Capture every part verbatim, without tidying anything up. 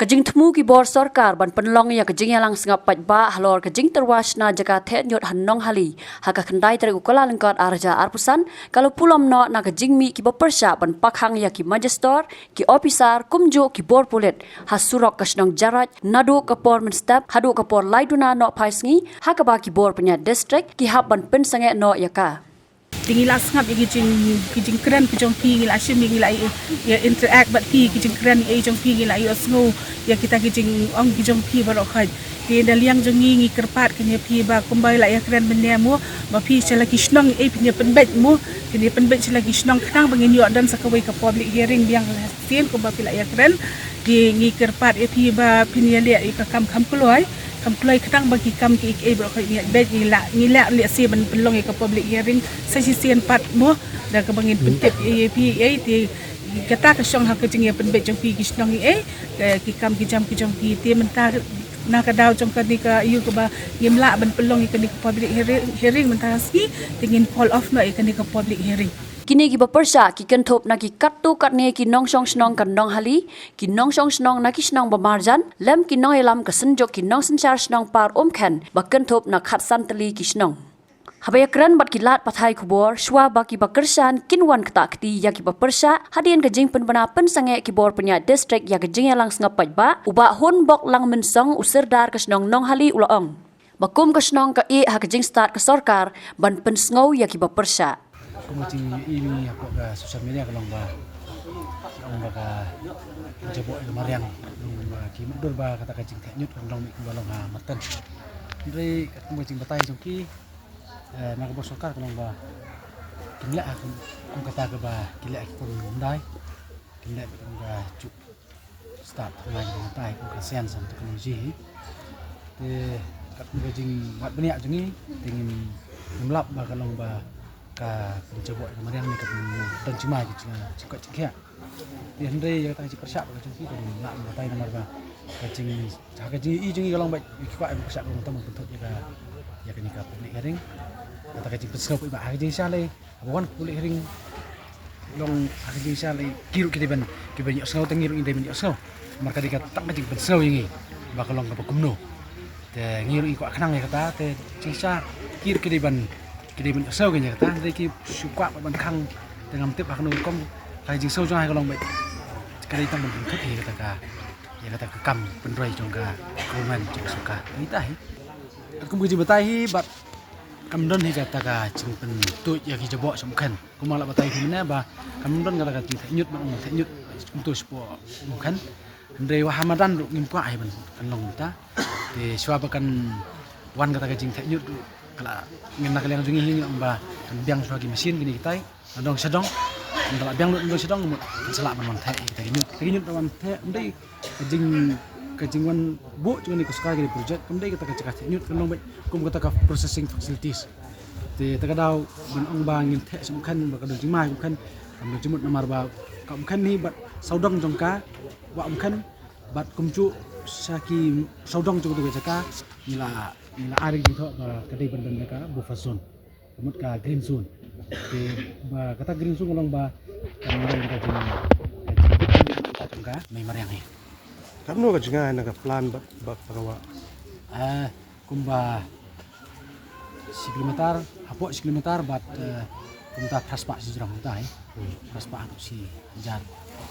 Jingthmu ki bor sorkar ban pynlong ïa ka jingïalang sngap paidbah halor ka jingtyrwa shna jaka theh ñiut ha Nonghali ha ka khyndai tarik u Kyllalyngkot ar hajar arphew san ka la pulom noh na ka jingmih kiba pyrshah ban pakhang ïa ki majistor, ki ophisar kumjuh ki bor pulit ha surok ka shnong Jaraid naduh ka por mynstep haduh ka por lai duna nohphai sngi ha kaba ki bor pynïaid district ki hap ban pynsangeh noh ïa ka. Te ngi la sngap ïa ki jing, ki jingkren ki jong phi, ngi la shim ïa, ngi la ïa, ïa interact bad phi, ki jingkren ïa jong phi ngi la ïohsngew ïa kita ki jingong ki jong phi baroh khoit. Te na liang jong ngi ngi kyrpad kane phi ba kumba la ïakren mynne mo, ba phi sha la ki shnong ïa phi ïa pynbeit mo, phi ïa pynbeit sha la ki shnong khnang ba ngin ïoh don sa kawei ka public hearing biang shisien kumba phi la ïakren. Te ngi kyrpad ïa phi ba phin ïaleh ïa ka kam kham kloi, kham kloi khnang ba ki kam kiei kiei baroh khoit ngi beit ngi lah, ngi lah lehse ban pynlong ïa ka public hearing sa shisien pat mo, da kaba ngin pyntip ïa phi ïa te kata ka shong ha ka jingïapynbeit jong phi ki shnong ïa ki kam ki jam ki jong phi. Te mynta na ka daw jong kane ka ïa kaba ngim lah ban pynlong ïa kane ka public hearing, hearing mynta ka sngi te ngin call off noh ïa kane ka public hearing. Kine kiba pyrshah ki kynthup na ki katto katne ki nongshong shnong ka Nonghali, ki nongshong shnong na ki shnong ba marjan, lem ki nongïalam ka Synjuk ki nongsynshar shnong Par Umkhen ba kynthup na khatsan tylli ki shnong. Haba ïakren bad ki lad pathai khubor shuwa ba kiba kyrshan kin wan ktah kti ïa kiba pyrshah hadien ka jingpynbna pynsangeh ki bor pynïaid district ïa ka jingïalang sngap paidbah, u Bah Hunbok Langmynsong, u Sirdar ka shnong Nonghali, u la ong ba kum ka shnong ka ïeh ha ka jingstad ka sorkar ban pynsngew ïa kiba pyrshah. Kum ka jingïohi jong ngi hapoh ka social media ka long ba, ka long ba ka jaboh ïa ka mariang, ka long ba ki mutdur ba kata ka jingtheh ñiut ka long mih kumba long ha Martan. Hynrei kum ka jingbatai jong ki, eh, na ka bor sorkar ka long ba kim leh ha kum, kum kata kaba ki leh ha ki por myndai, kim leh kum ka juk stad thymmai ka bynta kum ka science and technology hi. Te kat kum ka jingwad bniah jong ngi te ngim, ngim lap ba ka long ba ka pynjaboh ïa ka mariang ne ka pyndon jingmai ka jingkwah jingkhiah. Te hynrei ïa kata ka jingpyrshah ba ka jong ki ka ngim lah ban batai namar ba ka jing, ha ka jingïohi jong ngi ka long ba ki kwah ban pyrshah ka long tang ban pynthut ïa ka, ïa kane ka public hearing. Kata ka jingpynsngew paidbah ha ka jingshisha lei, haba wan ka public hearing long ha ka jingshisha lei ki ruh ki dei ban, ki ban ïohsngew, tang ngi ruh ngi dei ban ïohsngew. Namar ka dei ka tang ka jingpynsngew ïa ngi ba ka long kaba kumno. Te ngi ruh ngi kwah khnang ïa kata, te jingshisha ki ruh ki dei ban, ki dei ban ïohsngew ïa kata, hynrei ki shu kwah ban khang, te ngam tip ha kano ka rukom. Ka jingsngew jong nga ka long ba ka dei tang ban pynthut ïa kata ka, ïa kata ka kam pynroi jong ka government jong ka sorkar. Ïa ita hi. Kum ka jingbatai hi bad kam don hi kata ka jingpyntuid ïa ki jaboh sha Umkhen. Kumba la batai hi mynne ba kam don kata ka jingtheh ñiut, ban ong theh ñiut kumto shapoh Umkhen. Hynrei wat ha madan ruh ngim kwah hi ban kan long mynta. Te shuwa ba kan wan kata ka jingtheh ñiut ruh ka la, ngin na ka liang jong ngi hi ngi ong ba kan biang shuwa ki machine kine kitai. Na dong sha dong, ynda la biang lut na dong sha dong, mut kan sa lah ban wan theh ïa kita ki ñiut. Kita ki ñiut da wan theh, ym dei ka jing, ka jingwan buh jong kane ka sorkar kane ka project, kam dei kata ka jaka theh ñiut, kan long beit kum kata ka processing facilities. Te ta ka daw ban ong ba ngin theh sha Umkhen ba ka don jingma Umkhen, kam don jingmut namar ba ka Umkhen hi bad sawdong jong ka Wah Umkhen bad kumjuh sha ki sawdong jong kata ka jaka ngi la, ngi la ai jingthoh ba ka dei ban don ka buffer zone. Ka mut ka green zone. Te ba kata green zone ka long ba kan long ka jing, ka jing, ka jong ka mei mariang hi. Kamno ka jingaiñ na ka plan ba, ba ka wah? Ah, kumba shi kilometer, hapoh shi kilometer bad, eh, kumta phra spah shi jrong kumta, eh. Hmm. Phra spah haduh shi hajar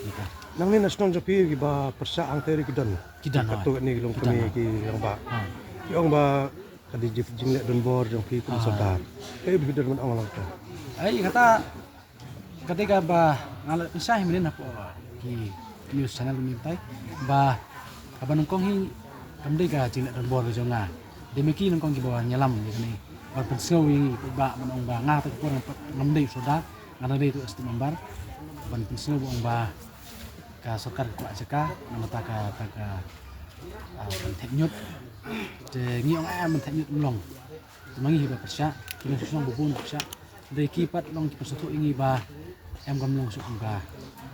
meter. Nangne na shnong jong phi kiba pyrshah hangtei ruh ki don. Ki don, katto katne ki long kmie ki long ba. Ha. Ki ong ba ka dei jing, jingleh donbor jong phi kum sordar. Kaei ba phi don ban ong lang ka? Ai kata, ka dei kaba nga la pynshai mynnin hapoh ki news channel myntai ba kaba nyngkong hi kam dei ka jingleh donbor ka jong nga. Dei ma ki nyngkong kiba wan ïalam ïa kane ban pynsngew ïa ngi ba ban ong ba nga ta ka por ngam dei u sordar, nga dei tu state member ban pynsngew ba ong ba ka sorkar ka kwah jaka namar ta ka, ta ka, ah, ban theh ñiut. Te ngi ong eh ban theh ñiut ym long. Te ma ngi hi ba pyrshah, ki nongshong shnong ba bun pyrshah. Dei ki pat long ki pyrshah thuh ïa ngi ba em kam long shuh ka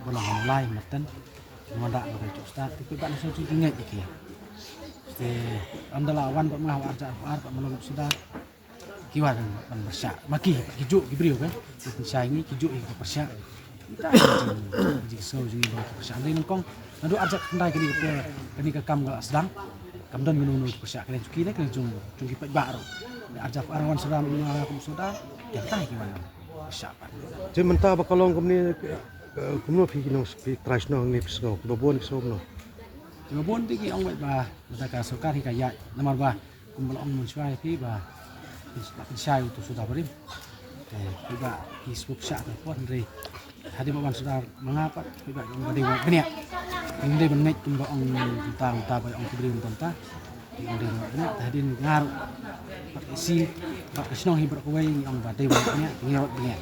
ba long ha Mawlai Martan. Ngi wan da ba ka juk stad te ki pat nongshong shnong ki ngeit ïa ki. Te ynda la wan ba ma nga ha ar hajar arphew ar pat ma long sordar. Ki wan ban pyrshah ma ki, ki juh ki briew kan. Ki pynshai ngi ki juh ki pyrshah. Kita ki jing, ki jingsngew jong ngi ba ki pyrshah. Dei nyngkong Naduh arja khyndai kane ka, kane ka kam ka la sdang. Kam don kano kano ki pyrshah kane jong ki ne kane jong, jong ki paidbah ruh. Arja phew ar wan sdang, kum sdang. Ïa kata ki wan pyrshah pat. Te mynta ba ka long kumne, eh, kumno phi ki nong phi trai shnong ne phi sngew, kiba bun ki sngew kumno? Kiba bun te ki ong ba mynta ka sorkar hi ka ïaid namar ba kumba la ong mynshuwa ïa phi ba pynshai uto u suda barim. Te phi ba ki sngewbha sha ka por hynrei hadien ba wan suda ma nga pat phi ba ong ba dei ba bniah. Ngi dei ban ngeit kumba ong mynta mynta ba ong ki briew mynta mynta. Ngi ong dei ba bniah te hadien nga ruh bad ka isi bad ka shnong hi bad kawei ngi ong ba dei ba bniah ngi ruh bniah.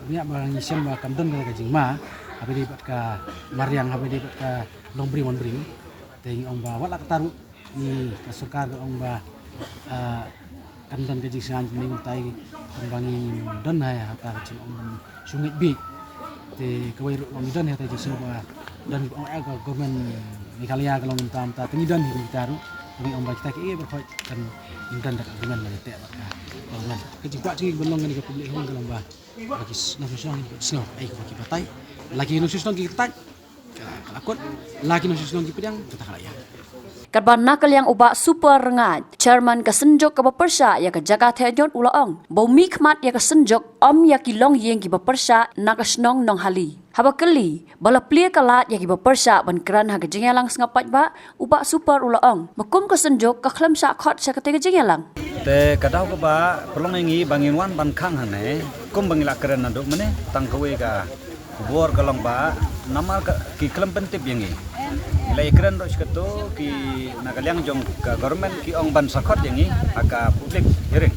Bniah ba ngi shem ba kam don ka jingma haba dei bad ka mariang haba dei bad ka long briew wan briew. Te ngi ong ba wat la katta ruh ngi ka sorkar ka ong ba, ah, kan don ka jingsngew mynta ong ba ngi don ha kata ka jingong shu ngeit beit. Te kawei ruh ong don ha kata ka jingsngew ba don ong eh ka government Meghalaya ka long mynta mynta te ngi don hi kita ruh. Ngi ong ba kita ki eh berkhot kan ngi don da ka government ba te ba ka government. Ka jingkwah jong ngi ban long kane ka public hearing ka long ba ba ki nongshong shnong ai ka ba ki batai. La ki nongshong shnong ki batai. Ka la kut, la ki nongshong shnong ki pdiang, kata ka la ïa. Katba na ka liang u Bah Super Rngaid, Chairman ka Synjuk kaba pyrshah ïa ka jaka theh ñiot u la ong ba u mihkhmat ïa ka Synjuk ym ïa ki longïing kiba pyrshah na ka shnong Nonghali. Haba kylli ba la plie ka lad ïa kiba pyrshah ban kren ha ka jingïalang sngap paidbah, u Bah Super u la ong ba kum ka Synjuk ka khlem shah khot sha katei ka jingïalang. Te ka daw kaba pynlong ïa ngi ba ngin wan ban khang hangne kumba ngi la kren naduh mynne tang kawei ka khubor ka long ba namar ka ki khlem pyntip ïa ngi. Ngi la ïakren ruh shi katto ki na ka liang jong ka government ki ong ban sa khot ïa ngi ha ka public hearing.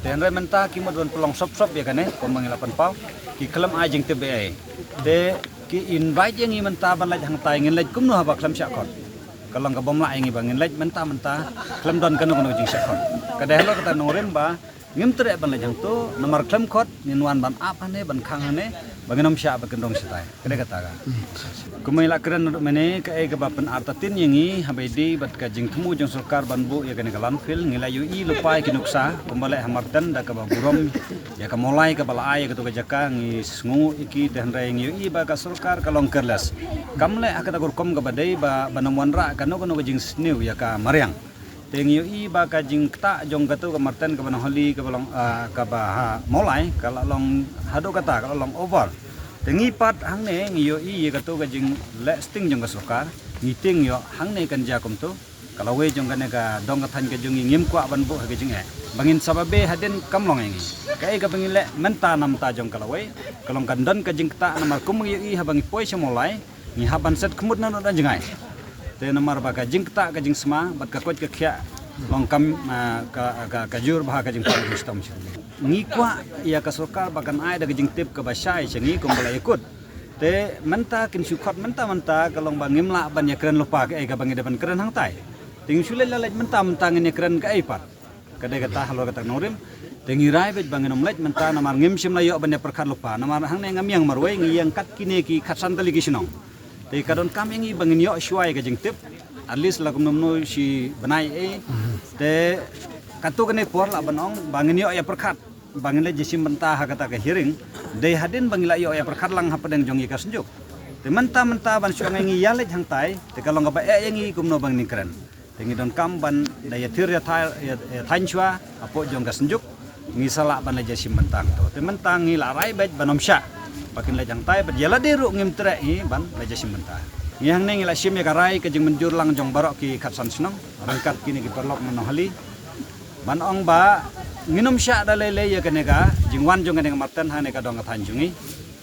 Te hynrei mynta ki mut ban pynlong sop sop ïa kane kumba ngi la pynpaw ki khlem ai jingtip ei ei. Te ki invite ïa ngi mynta ban leit hangtai ngin leit kumno haba khlem shah khot. Ka long ka bym lah ïa ngi ba ngin leit mynta mynta khlem don kano kano jingshah khot. Ka dei halor kata nongrim ba ngim treh ban leit hangto namar khlem khot ngin wan ban ap hangne ban khang hangne ba ngin ym shah ba kyndong shatai. Ka dei kata ka. Kumba ngi la kren naduh mynne kaei kaba pynartatien ïa ngi haba ïadei bad ka jingthmu jong sorkar ban buh ïa kane ka landfill ngi la ïohi lypa ïa ki nuksa kumba leh ha Marten da kaba burom ïa ka Mawlai kaba la ai ïa kato ka jaka ngi sngew ïa ki te hynrei ngi ïohi ba ka sorkar ka long careless. Kam leh ha kata ka rukom kaba dei ba ban ym wanrah kano kano ka jingsniew ïa ka mariang. Te ngi ïohi ba ka jingktah jong kato ka Marten kaba Nonghali kaba long, ah, kaba ha Mawlai ka la long haduh kata ka la long over. Te ngi pat hangne ngi ïohi ïa kato ka jingleh sting jong ka sorkar ngi tieng ïoh hangne kan jia kumto. Ka lawei jong kane ka dong ka thaiñ ka jong ngi ngim kwah ban buh ha ka jingeh ba ngin sa ba be hadien kam long ïa ngi. Kaei kaba ngi leh mynta na bynta jong ka lawei ka long kan don ka jingktah namar kum ngi ïohi haba ngi poi sha Mawlai ngi hap ban set khmut na noh na jngai. Te namar ba ka jingktah ka jingsma bad ka koit ka khiah long kam, ah, ka, ka, ka jur bha ka jingpang ka jingshitom sha ngi. Ngi kwah ïa ka sorkar ba kan ai da ka jingtip kaba shai sha ngi kumba la ïakut. Te mynta kin shu khot mynta mynta ka long ba ngim lah ban ïakren lypa kaei kaba ngi dei ban kren hangtai. Te ngi shu leit la leit mynta mynta ngin ïakren kaei pat. Ka dei kata halor kata ka nongrim. Te ngi rai beit ba ngin ym leit mynta namar ngim shym la ïoh ban ïa pyrkhat lypa namar hangne ngam ïeng marwei ngi ïeng kat kine ki khatsan tylli ki shnong. Te ka donkam ïa ngi ba ngin ïoh shuwa ïa ka jingtip at least la kumno kumno shi bnai ei. Te katto katne por lah ban ong ba ngin ïoh ïa pyrkhat ba ngin leit jashim bynta ha kata ka hearing. Dei hadien ba ngi la ïoh ïa pyrkhat lang hapdeng jong ngi ka Synjuk. Te mynta mynta ban shu ong ïa ngi ïa leit hangtai te ka long kaba eh ïa ngi kumno ba ngin kren. Te ngi donkam ban da ïathir ïathai ïa, ïathaiñ shuwa hapoh jong ka Synjuk. Ngi sa lah ban leit jashim bynta hangto. Te mynta ngi la rai beit ban ym shah ba kin leit hangtai bad ïa lade ruh ngim treh hi ban leit jashim bynta. Ngi hangne ngi la shim ïa ka rai ka jingmynjur lang jong baroh ki khatsan shnong ryngkat kine ki paralok na Nonghali. Ban ong ba ngin ym shah da lei lei ïa kane ka jingwan jong kane ka Marten hangne ka dong ka thaiñ jong ngi.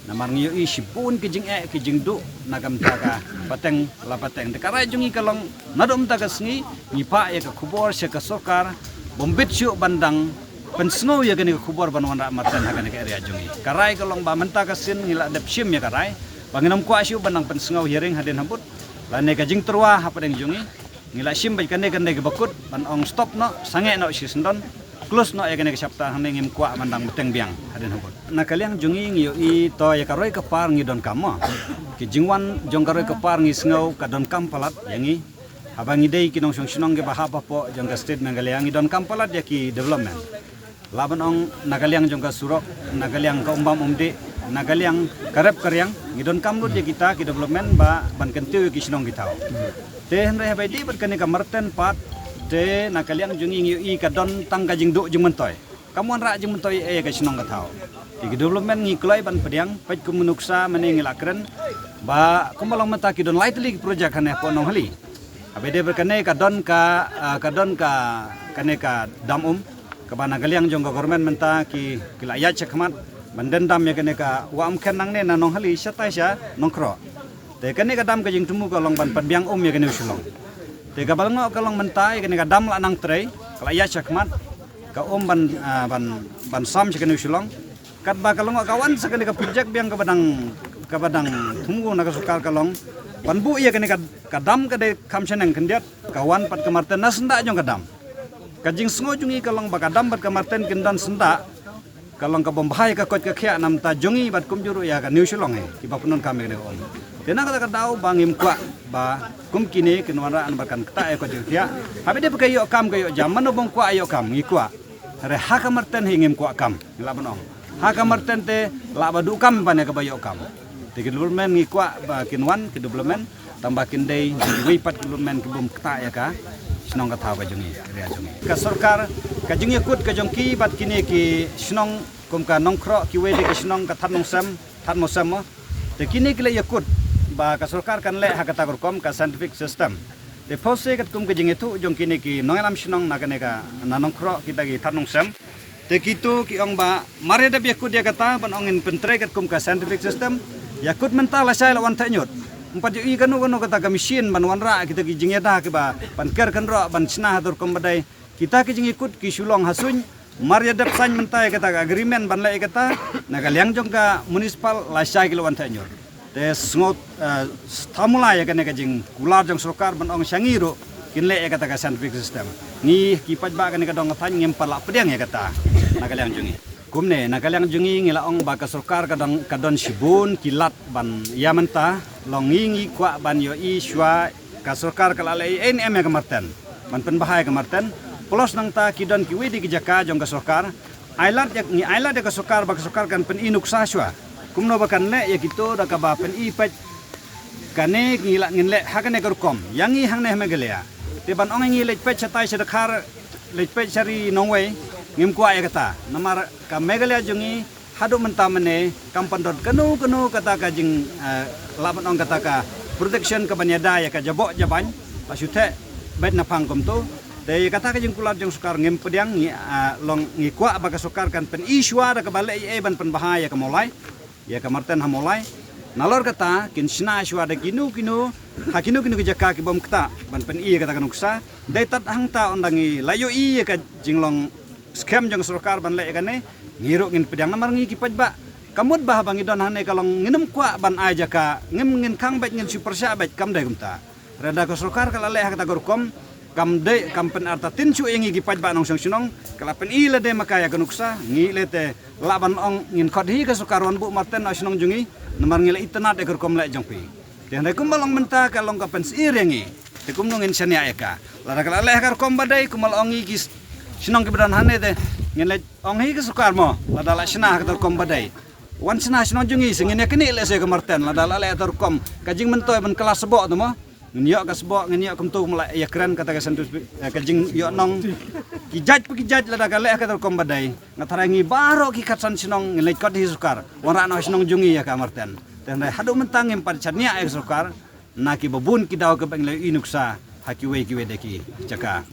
Namar ngi ïohi shibun ki jingeh ki jingduh na ka bynta ka pateng la pateng. Te ka rai jong ngi ka long naduh mynta ka sngi ngi phah ïa ka khubor sha ka sorkar bym bit shuh ban dang pynsngew ïa kane ka khubor ban wanrah Marten ha kane ka area jong ngi. Ka rai ka long ba mynta ka sien ngi la dep shim ïa ka rai ba ngin ym kwah shuh ban dang pynsngew hearing hadien habud lane ka jingtyrwa hapdeng jong ngi. Ngi la shim bad kane kane kaba kut ban ong stop noh, sangeh noh shisyndon, close noh ïa kane ka chapter hangne ngim kwah ban dang bteng biang hadien habud. Na ka liang jong ngi ngi ïohi to ïa ka roi ka par ngi donkam mo. Ki jingwan jong ka roi ka par ngi sngew ka donkam palat ïa ngi. Haba ngi dei ki nongshong shnong kiba hap hapoh jong ka state Meghalaya ngi donkam palat ïa ki development. Lah ban ong na ka liang jong ka surok, na ka liang ka umbam umdih, Na ka liang ka rep ka riang ngi donkam lut ïa kita ki development ba ban kyntiew ïa ki shnong ki thaw. Te hynrei haba ïadei bad kane ka marten pat, te na ka liang jong ngi ngi ïohi ka don tang ka jingduh jingmyntoi. Kam wanrah jingmyntoi ïa ka shnong ka thaw. Te ki development ngi kloi ban pdiang, peit kum u nuksa mynne ngi la kren ba kumba long mynta ki don lai tylli ki project hangne hapoh Nonghali. Haba ïadei bad kane ka don ka, ah, ka don ka, kane ka dam um, kaba na ka liang jong ka government mynta ki, ki la ïaid shakhmat ban dendam ïa kane ka wah Umkhen nangne na Nonghali shatai sha Nongkhroh. Te kane ka dam ka jingthmu ka long ban pynbiang um ïa kane u Shillong. Te kaba la ngoh ka long mynta ïa kane ka dam la nang trei, ka la ïaid shakhmat, ka um ban, ah, ban, ban sam sha kane u Shillong. Katba ka long ka wan sa kane ka project biang kaba dang, kaba dang thmu na ka sorkar ka long ban buh ïa kane ka, ka dam ka dei kham shaneng khyndiat, ka wan pat ka marten na syndah jong ka dam. Ka jingsngew jong ngi ka long ba ka dam bad ka marten kin don syndah, ka long ka bym bha ïa ka koit ka khiah namar ta jong ngi bad kumjuh ruh ïa kane u Shillong hi kiba pyndonkam ïa kane ka um. Te na kata ka daw ba ngim kwah ba kum kine kin wanrah namar kan ktah ïa ka koit ka khiah. Haba ïadei bad ka ïoh kam ka ïoh jam, mano bym kwah ïoh kam, ngi kwah. Hynrei ha ka marten hi ngim kwah kam, ngi lah ban ong. Ha ka marten te lah ba duh kam ban ïa kaba ïoh kam. Te ki development ngi kwah ba kin wan ki development, tang ba kin dei kiwei pat ki development ki bym ktah ïa ka shnong ka thaw ka jong ngi, area jong ngi. Ka sorkar, ka jingïakut ka jong ki bad kine ki shnong kum ka Nongkhroh, kiwei de ki shnong ka Thadnongsem, Thadmosem mo. Te kine ki la ïakut ba ka sorkar kan leh ha kata ka rukom ka scientific system. Te phewse katkum ka jingïathuh jong kine ki nongïalam shnong na kane ka, na Nongkhroh kita ki Thadnongsem. Te kito ki ong ba mar ïa dep ïakut ïa kata ban ong ngin pyntrei katkum ka scientific system. Ïakut mynta lashai la wan theh ñiut. Ym pat ïohi kano kano kata ka machine ban wanrah kita ki jingïada kiba ban ker kynroh ban shna ha ka rukom ba dei. Kita ki jingïakut ki shu long ha suiñ. Mar ïa dep sign mynta ïa kata ka agreement ban leh ïa kata, na ka liang jong ka municipal lashai ki la wan theh ñiut. Te sngew, eh, thaw mulai ïa kane ka jingkular jong sorkar ban ong sha ngi ruh kin leh ïa kata ka scientific system. Ngi ki paidbah kane ka dong ka thaiñ ngim pat lah pdiang ïa kata na ka liang jong ngi. Kumne na ka liang jong ngi ngi la ong ba ka sorkar ka dong, ka don shibun ki lad ban ïa mynta, long ngi ngi kwah ban ïohi shuwa ka sorkar ka la leh ei ne em ïa ka marten ban pynbha ïa ka marten. Plus nangta ki don kiwei de ki jaka jong ka sorkar. Ai lad ïa, ngi ai lad ïa ka sorkar ba ka sorkar kan pyni nuksa shuwa kumno ba kan leh ïa kito da kaba pyni peit. Kane ngi la ngin leh ha kane ka rukom ïa ngi hangne ha Meghalaya. Te ban ong ïa ngi leit peit shatai sha Dkhar, leit peit sha ri nongwei, ngim kwah ïa kata. Namar ka Meghalaya jong ngi haduh mynta mynne kam pyndot kano kano kata ka jing, eh, lah ban ong kata ka protection ka ban ïada ïa ka jaboh jabain, la shu theh beit na phang kumto. Te ïa kata ka jingkular jong sorkar ngim pdiang, ngi, eh, long ngi kwah ba ka sorkar kan pyni shuwa da kaba leh ei ei ban pynbha ïa ka Mawlai, ïa ka marten ha Mawlai. Nalor kata kin shna shuwa da kino kino, ha kino kino ki jaka ki bym ktah ban pyni ïa kata ka nuksa. Dei tad hangta ynda ngi la ïohi ïa ka jinglong skhem jong sorkar ban leh ïa kane, ngi ruh ngin pdiang namar ngi ki paidbah. Ka mut ba haba ngi don hangne ka long ngin ym kwah ban ai jaka, ngim, ngin khang beit, ngin shu pyrshah beit, kam dei kumta. Hynrei da ka sorkar ka la leh ha kata ka rukom, kam dei, kam pynartatien shuh ïa ngi ki paidbah nongshong shnong, ka la pyni lade ma ka ïa ka nuksa, ngi leh te lah ban ong ngin khot hi ka sorkar wan buh marten na shnong jong ngi, namar ngi la itynnad ïa ka rukom leh jong phi. Te hynrei kumba long mynta ka long ka pynsyier ïa ngi. Te kumno ngin shaniah ïa ka. Lada ka la leh ha ka rukom ba dei kumba la ong ngi ki shnong kiba don hangne te ngin leit ong hi ka sorkar mo. Lada la shna ha ka rukom ba dei. Wan shna shnong jong ngi sa ngin ïa knieh lehse ka marten lada la leh ha ka rukom. Ka jingmyntoi ban kylla sboh te mo. Ngin ïoh ka sboh, ngin ïoh kumto kum la ïa kren kata ka scientific, eh, ka jingïoh nong. Ki jait pa ki jait lada ka leh ha ka rukom ba dei. Nga tharai ngi baroh ki khatsan shnong ngin leit kot hi sorkar. Wanrah noh shnong jong ngi ïa ka marten. Te hynrei haduh mynta ngim pat shaniah ïa ka sorkar. Na kiba bun ki daw kaba ngi la ïohi nuksa ha kiwei kiwei de ki jaka.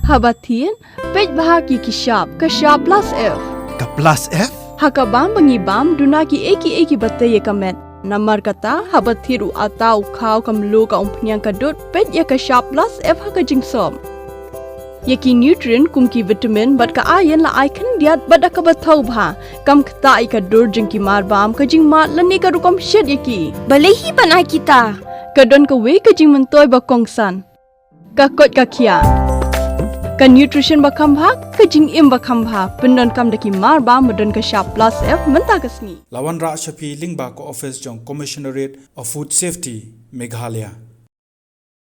Haba thied, peit bha ki ki shap, ka shap plus F. Ka plus F? Ha ka bam ba ngi bam, duna ki ei ki ei kiba tei ïa ka met. Namar kata, haba thied u atta u khaw ka mluh ka umphniang ka dud, peit ïa ka shap plus F ha ka jingsop. Ïa ki nutrient kum ki vitamin bad ka iron la ai khyndiat bad da kaba thaw bha. Kam ktah ïa ka dur jong ki mar bam, ka jingmad lane ka rukom shet ïa ki. Balei hi ban ai kita? Ka don kawei ka jingmyntoi ba kongsan. Ka koit ka khiah. Ka nutrition ba kham bha, ka jingim ba kham bha. Pyndonkam da ki mar bam ba don ka shap plus F mynta ka sngi. La wanrah sha phi lyngba ka office jong Commissionerate of Food Safety, Meghalaya.